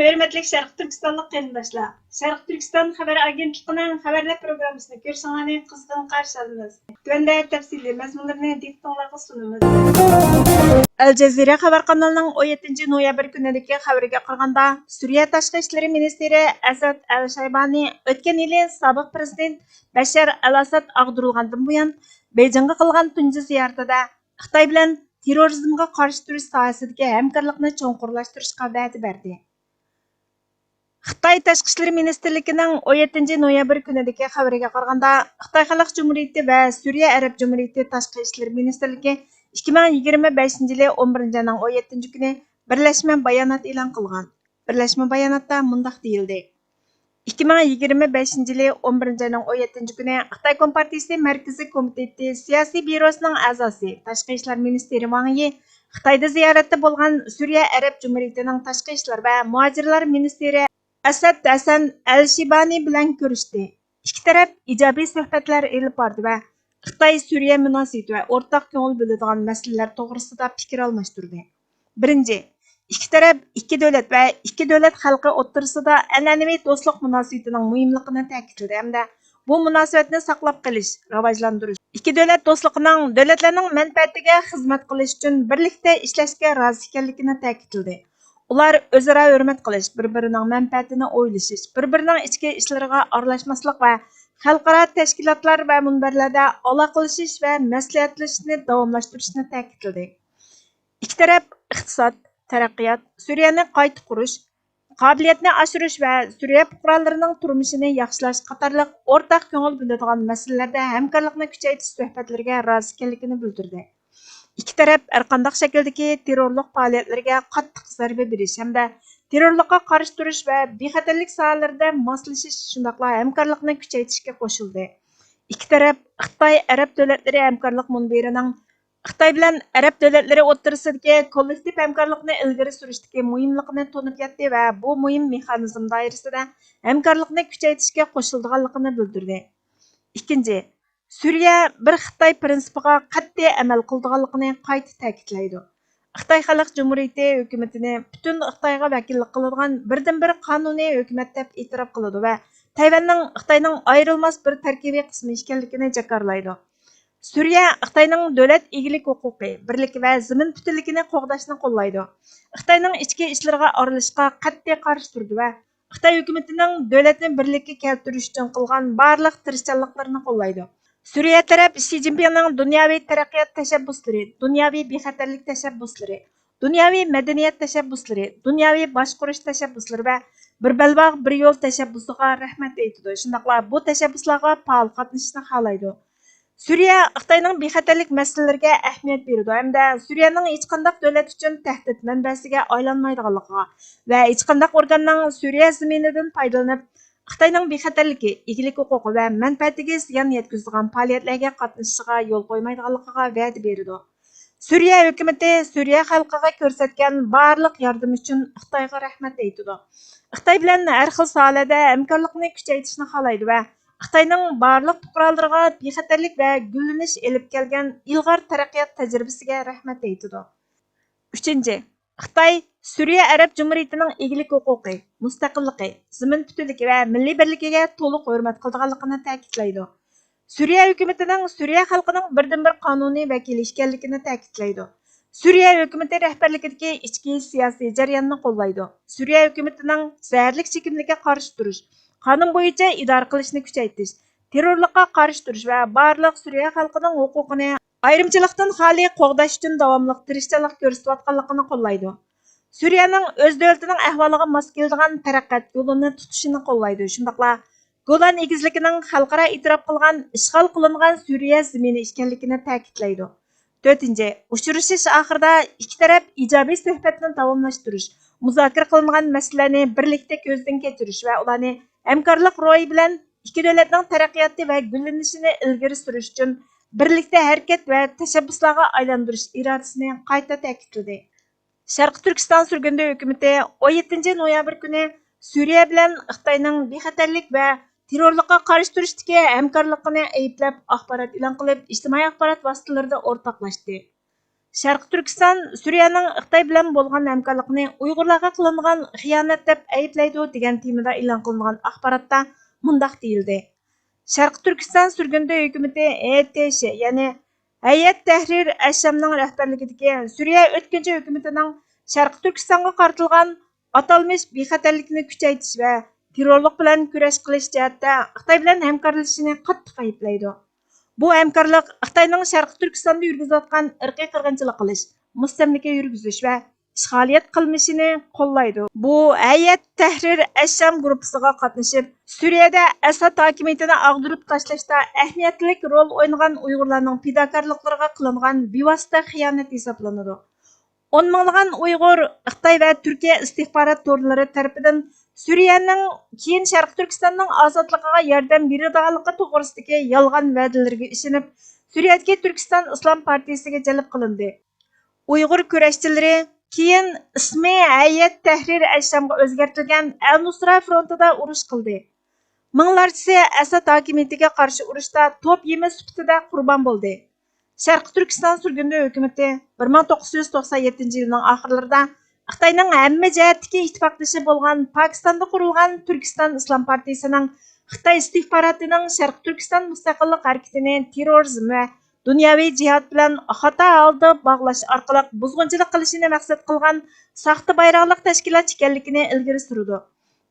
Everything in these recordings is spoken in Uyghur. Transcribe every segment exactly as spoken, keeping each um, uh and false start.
ھۆرمەتلىك شەرقىي تۈركىستانلىق قېرىنداشلار، شەرقىي تۈركىستان خەۋەر ئاگېنتلىقىنىڭ خەۋەرلەر پروگراممىسىنى كۆرۈشۈڭلارنى قىزغىن قارشى ئالىمىز. تۆۋەندە تەپسىلىي مەزمۇنلىرىنى دىققىتىڭلارغا سۇنىمىز. ئەل جەزىرە خەۋەر قانىلىنىڭ ئون يەتتىنچى نويابىر كۈنىدىكى خەۋىرىگە قارىغاندا، سۈرىيە تاشقى ئىشلىرى مىنىستىرى ئەسەد ئەل شايبانى ئۆتكەن يىلى سابىق پىرېزىدېنت بەشار ئەل ئاساد ئاغدۇرۇلغاندىن بۇيان، بېيجىڭغا قىلغان تۇنجى زىيارىتىدە خىتاي بىلەن تېررورىزمغا قارشى تۇرۇش ساھەسىدىكى ھەمكارلىقنى چوڭقۇرلاشتۇرۇشقا ۋەدە بەردى. خىتاي تاشقى ئىشلىرى مىنىستىرلىكىنىڭ ئون يەتتىنچى نويابىر كۈنىدىكى خەۋىرىگە قارىغاندا، خىتاي خەلق جۇمھۇرىيىتى ۋە سۈرىيە ئەرەب جۇمھۇرىيىتى تاشقى ئىشلىرى مىنىستىرلىكى ئىككى مىڭ يىگىرمە بەشىنچى يىلى ئون بىرىنچى ئاينىڭ ئون يەتتىنچى كۈنى بىرلەشمە بايانات ئېلان قىلغان. بىرلەشمە باياناتتا مۇنداق دېيىلدى: ئىككى مىڭ يىگىرمە بەشىنچى يىلى ئون بىرىنچى ئاينىڭ ئون يەتتىنچى كۈنى خىتاي كومپارتىيىسى مەركىزىي كومىتېتى سىياسىي بيۇروسىنىڭ ئەزاسى، تاشقى ئىشلار مىنىستىرى ۋاڭ يى خىتايدا زىيارەتتە بولغان سۈرىيە ئەرەب جۇمھۇرىيىتىنىڭ تاشقى ئىشلار ۋە مۇھاجىرلار مىنىستىرى ئەسەد ھەسەن ئەل شىبانى بىلەن كۆرۈشتى. ئىككى تەرەپ ئىجابىي سۆھبەتلەر ئېلىپ باردى ۋە خىتاي سۈرىيە مۇناسىۋىتى ۋە ئورتاق كۆڭۈل بۆلىدىغان مەسىلىلەر توغرىسىدا پىكىر ئالماشتۇردى. بىرىنچى، ئىككى تەرەپ ئىككى دۆلەت ۋە ئىككى دۆلەت خەلقى ئوتتۇرىسىدا ئەنئەنىۋى دوستلۇق مۇناسىۋىتىنىڭ مۇھىملىقىنى تەكىتلىدى ھەمدە بۇ مۇناسىۋەتنى ساقلاپ قېلىش، راۋاجلاندۇرۇش، ئىككى دۆلەت دوستلۇقىنىڭ دۆلەتلەرنىڭ مەنپەئەتىگە خىزمەت قىلىش ئۈچۈن بىرلىكتە ئىشلەشكە رازى ئىكەنلىكىنى تەكىتلىدى. ئۇلار ئۆزئارا ھۆرمەت قىلىش، بىر-بىرىنىڭ مەنپەئەتىنى ئويلىشىش، بىر-بىرىنىڭ ئىچكى ئىشلىرىغا ئارىلاشماسلىق ۋە خەلقئارا تەشكىلاتلار ۋە مۇنبەرلەردە ئالاقىلىشىش ۋە مەسلىھەتلىشىشنى داۋاملاشتۇرۇشنى تەكىتلىدى. ئىككى تەرەپ ئىقتىساد، تەرەققىيات، سۈرىيەنى قايتا قۇرۇش، قابىلىيەتنى ئاشۇرۇش ۋە سۈرىيە پۇقرالىرىنىڭ تۇرمۇشىنى ياخشىلاش قاتارلىق ئورتاق كۆڭۈل بۆلىدىغان مەسىلىلەردە ھەمكارلىقنى كۈچەيتىش سۆھبەتلىرىگە رازى ئىكەنلىكىنى بىلدۈردى. ئىككى تەرەپ ھەرقانداق شەكىلدىكى تېررورلۇق پائالىيەتلىرىگە قاتتىق زەربە بېرىش ھەمدە تېررورلۇققا قارشى تۇرۇش ۋە بىخەتەرلىك ساھەلىرىدە ماسلىشىش، شۇنداقلا ھەمكارلىقنى كۈچەيتىشكە قوشۇلدى. ئىككى تەرەپ خىتاي ئەرەب دۆلەتلىرى ھەمكارلىق مۇنبىرىنىڭ خىتاي بىلەن ئەرەب دۆلەتلىرى ئوتتۇرىسىدىكى كوللېكتىپ ھەمكارلىقنى ئىلگىرى سۈرۈشتىكى مۇھىملىقىنى تونۇپ يەتتى ۋە بۇ مۇھىم مېخانىزم دائىرىسىدە ھەمكارلىقنى كۈچەيتىشكە قوشۇلىدىغانلىقىنى بىلدۈردى. ئىككىنچى، سۈرىيە بىر خىتاي پىرىنسىپىغا قەتئىي ئەمەل قىلىدىغانلىقىنى قايتا تەكىتلەيدۇ. خىتاي خەلق جۇمھۇرىيىتى ھۆكۈمىتىنى پۈتۈن خىتايغا ۋەكىللىك قىلىدىغان بىردىنبىر قانۇنىي ھۆكۈمەت دەپ ئېتىراپ قىلىدۇ ۋە تەيۋەننىڭ خىتاينىڭ ئايرىلماس بىر تەركىبىي قىسمى ئىكەنلىكىنى جاكارلايدۇ. سۈرىيە خىتاينىڭ دۆلەت ئىگىلىك ھوقۇقى، بىرلىكى ۋە زېمىن پۈتۈنلۈكىنى قوغداشنى قوللايدۇ. خىتاينىڭ ئىچكى ئىشلىرىغا ئارىلىشىشقا قەتئىي قارشى تۇرىدۇ ۋە خىتاي ھۆكۈمىتىنىڭ دۆلەتنى بىرلىككە كەلتۈرۈش ئۈچۈن قىلغان بارلىق تىرىشچانلىقلىرىنى قوللايدۇ. سۈرىيە تەرەپ شى جىنپىڭنىڭ دۇنياۋى تەرەققىيات تەشەببۇسلىرى، دۇنياۋى بىخەتەرلىك تەشەببۇسلىرى، دۇنياۋى مەدەنىيەت تەشەببۇسلىرى، دۇنياۋى باشقۇرۇش تەشەببۇسلىرى ۋە بىر بەلباغ، بىر يول تەشەببۇسىغا رەھمەت ئېيتىدۇ، شۇنداقلا بۇ تەشەببۇسلارغا پائال قاتنىشىشنى خالايدۇ. سۈرىيە خىتاينىڭ بىخەتەرلىك مەسىلىلىرىگە ئەھمىيەت بېرىدۇ ھەمدە سۈرىيەنىڭ ھېچقانداق دۆلەت ئۈچۈن تەھدىت مەنبەسىگە ئايلانمايدىغانلىقىغا ۋە ھېچقانداق ئورگاننىڭ سۈرىيە زېمىنىدىن پايدىلىنىپ، خىتاينىڭ بىخەتەرلىكى، ئىگىلىك ھوقۇقى ۋە مەنپەئەتىگە زىيان يەتكۈزىدىغان پائالىيەتلەرگە قاتنىشىشىغا يول قويمايدىغانلىقىغا ۋەدە بېرىدۇ. سۈرىيە ھۆكۈمىتى سۈرىيە خەلقىگە كۆرسەتكەن بارلىق ياردىمى ئۈچۈن خىتايغا رەھمەت ئېيتىدۇ. خىتاي بىلەن ھەر خىل ساھەلەردە ھەمكارلىقنى كۈچەيتىشنى خالايدۇ ۋە خىتاينىڭ بارلىق پۇقرالىرىغا بىخەتەرلىك ۋە گۈللىنىش ئېلىپ كەلگەن ئىلغار تەرەققىيات تەجرىبىسىگە رەھمەت ئېيتىدۇ. ئۈچىنچى، خىتاي سۈرىيە ئەرەب جۇمھۇرىيىتىنىڭ ئىگىلىك ھوقۇقى، مۇستەقىللىقى، زېمىن پۈتۈنلۈكى ۋە مىللىي بىرلىكىگە تولۇق ھۆرمەت قىلىدىغانلىقىنى تەكىتلەيدۇ. سۈرىيە ھۆكۈمىتىنىڭ سۈرىيە خەلقىنىڭ بىردىنبىر قانۇنىي ۋەكىلى ئىكەنلىكىنى تەكىتلەيدۇ. سۈرىيە ھۆكۈمىتى رەھبەرلىكىدىكى ئىچكى سىياسىي جەرياننى قوللايدۇ. سۈرىيە ھۆكۈمىتىنىڭ زەھەرلىك چېكىملىككە قارشى تۇرۇش، قانۇن بويىچە ئىدارە قىلىشنى كۈچەيتىش، تېررورلۇققا قارشى تۇرۇش ۋە بارلىق سۈرىيە خەلقىنىڭ ھوقۇقىنى ئايرىمچىلىقتىن خالىي قوغداش ئۈچۈن داۋاملىق تىرىشچانلىق كۆرسىتىۋاتقانلىقىنى قوللايدۇ. سۈرىيەنىڭ ئۆز دۆلىتىنىڭ ئەھۋالىغا ماس كېلىدىغان تەرەققىيات يولىنى تۇتۇشىنى قوللايدۇ. شۇنداقلا گولان ئېگىزلىكىنىڭ خەلقئارا ئېتىراپ قىلغان ئىشغال قىلىنغان سۈرىيە زېمىنى ئىكەنلىكىنى تەكىتلەيدۇ. تۆتىنچى، ئۇچرىشىش ئاخىرىدا ئىككى تەرەپ ئىجابىي سۆھبەتنى داۋاملاشتۇرۇش، مۇزاكىرە قىلىنغان مەسىلىلەرنى بىرلىكتە كۆزدىن كەچۈرۈش ۋە ئۇلارنى ھەمكارلىق روھى بىلەن ئىككى دۆلەتنىڭ تەرەققىياتى ۋە گۈللىنىشىنى ئىلگىرى سۈرۈش ئۈچۈن بىرلىكتە ھەرىكەت ۋە تەشەببۇسلارغا ئايلاندۇرۇش ئىرادىسىنى قايتا تەكىتلىدى. شەرقىي تۈركىستان سۈرگۈندە ھۆكۈمىتى ئون يەتتىنچى نويابىر كۈنى سۈرىيە بىلەن خىتاينىڭ بىخەتەرلىك ۋە تېررورلۇققا قارشى تۇرۇشتىكى ھەمكارلىقىنى ئەيىبلەپ ئاخبارات ئېلان قىلىپ، ئىجتىمائىي ئاخبارات ۋاسىتىلىرىدە ئورتاقلاشتى. شەرقىي تۈركىستان سۈرىيەنىڭ خىتاي بىلەن بولغان ھەمكارلىقىنى ئۇيغۇرلارغا قىلىنغان خىيانەت دەپ ئەيىبلەيدۇ دېگەن تېمىدا ئېلان قىلىنغان ئاخباراتتا مۇنداق دېيىلدى: شەرقىي تۈركىستان سۈرگۈندە ھۆكۈمىتى ھەي ئەت تەھرىر ئەششامنىڭ رەھبەرلىكىدىكى سۈرىيە ئۆتكۈنچى ھۆكۈمىتىنىڭ شەرقىي تۈركىستانغا قارىتىلغان ئاتالمىش بىخەتەرلىكنى كۈچەيتىش ۋە تېررورلۇق بىلەن كۈرەش قىلىش جەھەتتە خىتاي بىلەن ھەمكارلىشىشىنى قاتتىق ئەيىبلەيدۇ. بۇ ھەمكارلىق خىتاينىڭ شەرقىي تۈركىستاندا يۈرگۈزۈۋاتقان ئىرقىي قىرغىنچىلىق قىلىش، مۇستەملىكە يۈرگۈزۈش ۋە ئىشغالىيەت قىلمىشىنى قوللايدۇ. بۇ ھەي ئەت تەھرىر ئەششام گۇرۇپپىسىغا قاتنىشىپ، سۈرىيەدە ئەسەد ھاكىمىيىتىنى ئاغدۇرۇپ تاشلاشتا ئەھمىيەتلىك رول ئوينىغان ئۇيغۇرلارنىڭ پىداكارلىقلىرىغا قىلىنغان بىۋاسىتە خىيانەت ھېسابلىنىدۇ. ئون مىڭلىغان ئۇيغۇر خىتاي ۋە تۈركىيە ئىستىخبارات تورلىرى تەرىپىدىن سۈرىيەنىڭ كېيىن شەرقىي تۈركىستاننىڭ ئازادلىقىغا ياردەم بېرىدىغانلىقى توغرىسىدىكى يالغان ۋەدىلىرىگە ئىشىنىپ، سۈرىيەدىكى تۈركىستان ئىسلام پارتىيىسىگە جەلپ قىلىندى. ئۇيغۇر كۈرەشچىلىرى كېيىن ئىسمى ھەي ئەت تەھرىر ئەششامغا ئۆزگەرتىلگەن ئەل نۇسرا فرونتىدا ئۇرۇش قىلدى. مىڭلارچىسى ئەسەد ھاكىمىيىتىگە قارشى ئۇرۇشتا توپ يېمى سۈپىتىدە قۇربان بولدى. شەرقىي تۈركىستان سۈرگۈندە ھۆكۈمىتى بىر مىڭ توققۇز يۈز توقسان يەتتىنچى يىلنىڭ ئاخىرلىرىدا خىتاينىڭ ھەممە جەھەتتىكى ئىتتىپاقدىشى بولغان پاكىستاندا قۇرۇلغان تۈركىستان ئىسلام پارتىيىسىنىڭ خىتاي ئىستىخباراتىنىڭ شەرقىي تۈركىستان مۇستەقىللىق ھەرىكىتىنى تېررورىزم ۋە دۇنياۋى جىھاد بىلەن خاتا ھالدا باغلاش ئارقىلىق بۇزغۇنچىلىق قىلىشىنى مەقسەت قىلغان ساختا بايراقلىق تەشكىلات ئىكەنلىكىنى ئىلگىرى سۈرىدۇ.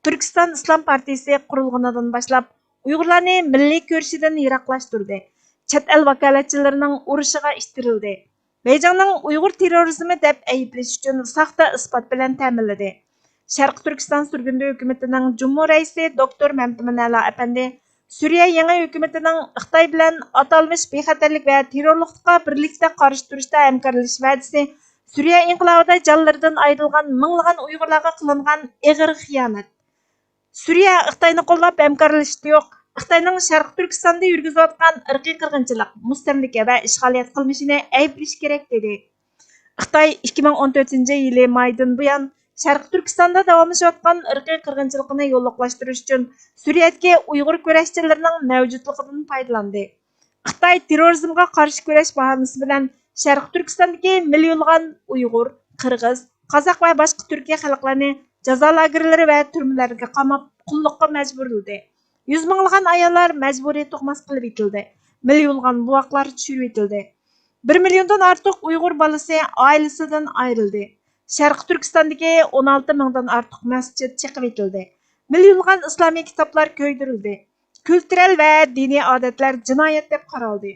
تۈركىستان ئىسلام پارتىيىسى قۇرۇلغىنىدىن باشلاپ، ئۇيغۇرلارنى مىللىي كۈرىشىدىن يىراقلاشتۇردى، چەت ئەل ۋاكالەتچىلىرىنىڭ ئۇرۇشىغا ئىتتىرىلدى، بېيجىڭنىڭ ئۇيغۇر تېررورىزمى دەپ ئەيىبلىشى ئۈچۈن ساختا ئىسپات بىلەن تەمىنلىدى. شەرقىي تۈركىستان سۈرگۈندە ھۆكۈمىتىنىڭ جۇمھۇ رەئىسى دوكتور مەمتىمىن ئەلا ئەپەندى سۈرىيە يېڭى ھۆكۈمىتىنىڭ خىتاي بىلەن ئاتالمىش بىخەتەرلىك ۋە تېررورلۇققا بىرلىكتە قارشى تۇرۇشتا ھەمكارلىشىش ۋەدىسى سۈرىيە ئىنقىلابىدا جانلىرىدىن ئايرىلغان مىڭلىغان ئۇيغۇرلارغا قىلىنغان ئېغىر خىيانەت. سۈرىيە خىتاينى قوللاپ ھەمكارلىشىشتا يوق، خىتاينىڭ شەرقىي تۈركىستاندا يۈرگۈزۈۋاتقان ئىرقىي قىرغىنچىلىق، مۇستەملىكە ۋە ئىشغالىيەت قىلمىشىنى ئەيىبلىشى كېرەك، دېدى. خىتاي ئىككى مىڭ ئون تۆتىنچى يىلى مايدىن بۇيان شەرقىي تۈركىستاندا داۋاملىشىۋاتقان ئىرقىي قىرغىنچىلىقىنى يوللۇقلاشتۇرۇش ئۈچۈن سۈرىيەدىكى ئۇيغۇر كۈرەشچىلىرىنىڭ مەۋجۇتلۇقىدىن پايدىلاندى. خىتاي تېررورىزمغا قارشى كۈرەش باھانىسى بىلەن شەرقىي تۈركىستاندىكى مىليونلىغان ئۇيغۇر، قىرغىز، قازاق ۋە باشقا تۈركىي خەلقلەرنى جازا لاگېرلىرى ۋە تۈرمىلەرگە قاماپ، قۇللۇققا مەجبۇرلىدى. يۈز مىڭلىغان ئاياللار مەجبۇرىي تۇغماس قىلىۋېتىلدى. مىليونلىغان بوۋاقلار چۈشۈرۈۋېتىلدى. بىر مىليوندىن ئارتۇق ئۇيغۇر بالىسى ئائىلىسىدىن ئايرىلدى. شەرقىي تۈركىستاندىكى ئون ئالتە مىڭدىن ئارتۇق مەسچىت چېقىۋېتىلدى. مىليونلىغان ئىسلامىي كىتابلار كۆيدۈرۈلدى. كۈلتۈرەل ۋە دىنىي ئادەتلەر جىنايەت دەپ قارالدى.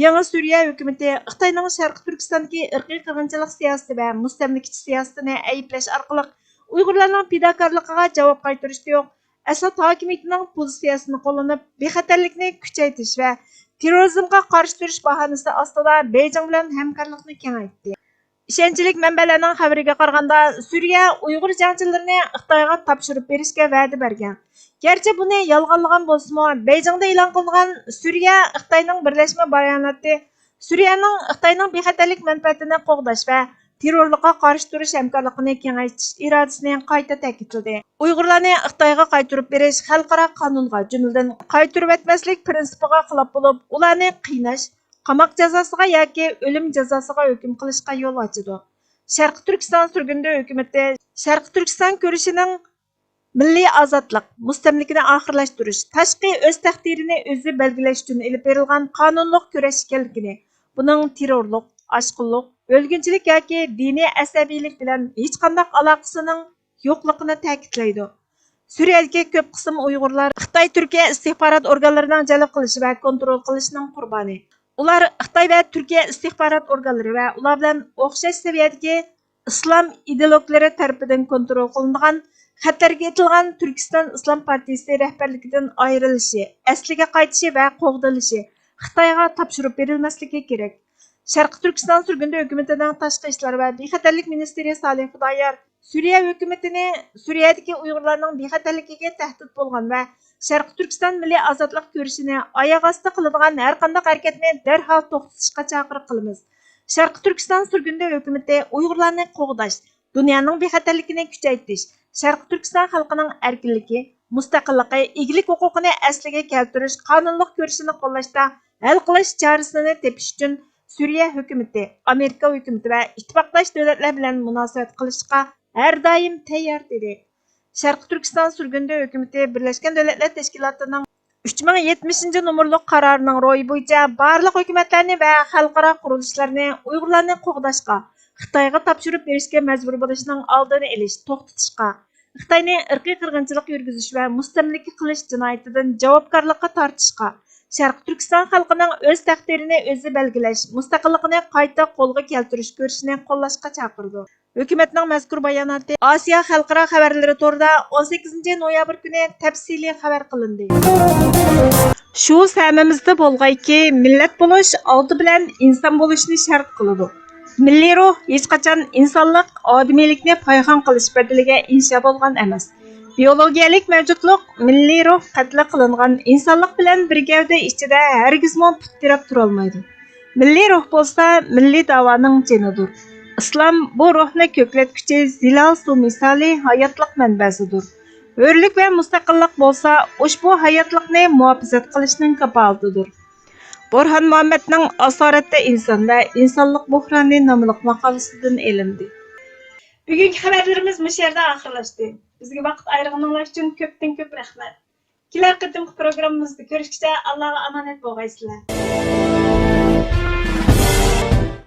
يېڭى سۈرىيە ھۆكۈمىتى خىتاينىڭ شەرقىي تۈركىستاندىكى ئىرقىي قىرغىنچىلىق سىياسىتى ۋە مۇستەملىكىچى سىياسىتىنى ئەيىبلەش ئارقىلىق ئۇيغۇرلارنىڭ پىداكارلىقىغا جاۋاب قايتۇرۇشتا يوق، ئەسەد ھاكىمىيىتىنىڭ پوزىتسىيەسىنى قوللىنىپ، بىخەتەرلىكنى كۈچەيتىش ۋە تېررورىزمغا قارشى تۇرۇش باھانىسى ئاستىدا بېيجىڭ بىلەن ھەمكارلىقنى كېڭەيتتى. ئىشەنچلىك مەنبەلەرنىڭ خەۋىرىگە قارىغاندا، سۈرىيە ئۇيغۇر جەڭچىلىرىنى خىتايغا تاپشۇرۇپ بېرىشكە ۋەدە بەرگەن. گەرچە بۇنى يالغانلىغان بولسىمۇ، بېيجىڭدا ئېلان قىلىنغان سۈرىيە خىتاينىڭ بىرلەشمە باياناتى سۈرىيەنىڭ خىتاينىڭ بىخەتەرلىك مەنپەئەتىنى قوغداش ۋە تېررورلۇققا قارشى تۇرۇش ھەمكارلىقىنى كېڭەيتىش ئىرادىسىنى قايتا تەكىتلىدى. ئۇيغۇرلارنى خىتايغا قايتۇرۇپ بېرىش خەلقئارا قانۇنغا، جۈملىدىن قايتۇرۇۋەتمەسلىك پىرىنسىپىغا خىلاپ بولۇپ، ئۇلارنى قىيناش، قاماق جازاسىغا ياكى ئۆلۈم جازاسىغا ھۆكۈم قىلىشقا يول ئاچىدۇ. شەرقىي تۈركىستان سۈرگۈندە ھۆكۈمىتى شەرقىي تۈركىستان كۈرىشىنىڭ مىللىي ئازادلىق، مۇستەملىكىنى ئاخىرلاشتۇرۇش، تاشقى ئۆز تەقدىرىنى ئۆزى بەلگىلەش ئۈچۈن ئېلىپ بېرىلغان قانۇنلۇق كۈرەش ئىكەنلىكىنى، بۇنىڭ تېررورلۇق، ئاشقۇنلۇق، بۆلگۈنچىلىك ياكى دىنىي ئەسەبىيلىك بىلەن ھېچقانداق ئالاقىسىنىڭ يوقلۇقىنى تەكىتلەيدۇ. سۈرىيەدىكى كۆپ قىسىم ئۇيغۇرلار خىتاي تۈركىيە ئىستىخبارات ئورگانلىرىنىڭ جەلپ قىلىشى ۋە كونترول قىلىشىنىڭ قۇربانى. ئۇلار خىتاي ۋە تۈركىيە ئىستىخبارات ئورگانلىرى ۋە ئۇلار بىلەن ئوخشاش سەۋىيەدىكى ئىسلام ئىدېئولوگلىرى تەرىپىدىن كونترول قىلىنىدىغان خەتەرگە ئېتىلغان تۈركىستان ئىسلام پارتىيىسى رەھبەرلىكىدىن ئايرىلىشى، ئەسلىگە قايتىشى ۋە قوغدىلىشى، خىتايغا تاپشۇرۇپ بېرىلمەسلىكى كېرەك. شەرقىي تۈركىستان سۈرگۈندە ھۆكۈمىتىنىڭ تاشقى ئىشلار ۋە بىخەتەرلىك مىنىستىرى سالىھ خۇدايار سۈرىيە ھۆكۈمىتىنى سۈرىيەدىكى ئۇيغۇرلارنىڭ بىخەتەرلىكىگە تەھدىت بولغان ۋە شەرقىي تۈركىستان مىللىي ئازادلىق كۈرىشىنى ئاياغ ئاستى قىلىدىغان ھەرقانداق ھەرىكەتنى دەرھال توختىتىشقا چاقىرىق قىلىمىز. شەرقىي تۈركىستان سۈرگۈندە ھۆكۈمىتى ئۇيغۇرلارنى قوغداش، دۇنيانىڭ بىخەتەرلىكىنى كۈچەيتىش، شەرقىي تۈركىستان خەلقىنىڭ ئەركىنلىكى، مۇستەقىللىقى، ئىگىلىك ھوقۇقىنى ئەسلىگە كەلتۈرۈش قانۇنلۇق كۈرىشىنى قوللاشتا ھەل قىلىش چارىسىنى تېپىش ئۈچۈن سۈرىيە ھۆكۈمىتى، ئامېرىكا ھۆكۈمىتى ۋە ئىتتىپاقداش دۆلەتلەر بىلەن مۇناسىۋەت قىلىشقا ھەر دائىم تەييار، دېدى. شەرقىي تۈركىستان سۈرگۈندە ھۆكۈمىتى بىرلەشكەن دۆلەتلەر تەشكىلاتىنىڭ ئۈچ مىڭ يەتمىشىنچى نومۇرلۇق قارارىنىڭ روھى بويىچە بارلىق ھۆكۈمەتلەرنى ۋە خەلقئارا قۇرۇلۇشلارنى ئۇيغۇرلارنى قوغداشقا، خىتايغا تاپشۇرۇپ بېرىشكە مەجبۇر بولۇشنىڭ ئالدىنى ئېلىش، توختىتىشقا، خىتاينى ئىرقىي قىرغىنچىلىق يۈرگۈزۈش ۋە مۇستەملىكە قىلىش جىنايىتىدىن جاۋابكارلىققا تارتىشقا، شەرقىي تۈركىستان خەلقىنىڭ ئۆز تەقدىرىنى ئۆزى بەلگىلەش، مۇستەقىللىقىنى قايتا قولغا كەلتۈرۈش كۈرىشىنى قوللاشقا چاقىرىدۇ. ھۆكۈمەتنىڭ مەزكۇر باياناتى ئاسىيا خەلقئارا خەۋەرلىرى تورىدا ئون سەككىزىنچى نويابىر كۈنى تەپسىلىي خەۋەر قىلىندى. شۇ سەمىمىزدە بولغايكى، مىللەت بولۇش ئالدى بىلەن ئىنسان بولۇشنى شەرت قىلىدۇ. مىللىي روھ ھېچقاچان ئىنسانلىق، ئادىمىيلىكنى پايخان قىلىش بەدىلىگە ئىنشا بولغان ئەمەس. بىيولوگىيەلىك مەۋجۇتلۇق، مىللىي روھ قەتلى قىلىنغان ئىنسانلىق بىلەن بىر گەۋدە ئىچىدە ھەرگىزمۇ پۇت تىرەپ تۇرالمايدۇ. مىللىي روھ بولسا مىللىي داۋانىڭ جېنىدۇر. ئىسلام بۇ روھنى كۆكلەتكۈچى زىلال سۇ مىسالى ھاياتلىق مەنبەسىدۇر. ھۆرلۈك ۋە مۇستەقىللىق بولسا ئۇشبۇ ھاياتلىقنى مۇھاپىزەت قىلىشنىڭ كاپالىتىدۇر. بۇرھان مۇھەممەدنىڭ ئاسارەتتە ئىنسان ۋە ئىنسانلىق بۇھرانى ناملىق ماقالىسىدىن ئېلىندى. بۈگۈنكى خەۋەرلىرىمىز مۇشۇ يەردە ئاخىرلاشتى. بىزگە ۋاقىت ئايرىغىنىڭلار ئۈچۈن كۆپتىن كۆپ رەھمەت. كېلەر قېتىمقى پروگراممىمىزدا كۆرۈشكىچە ئاللاغا ئامانەت بولغايسىلەر.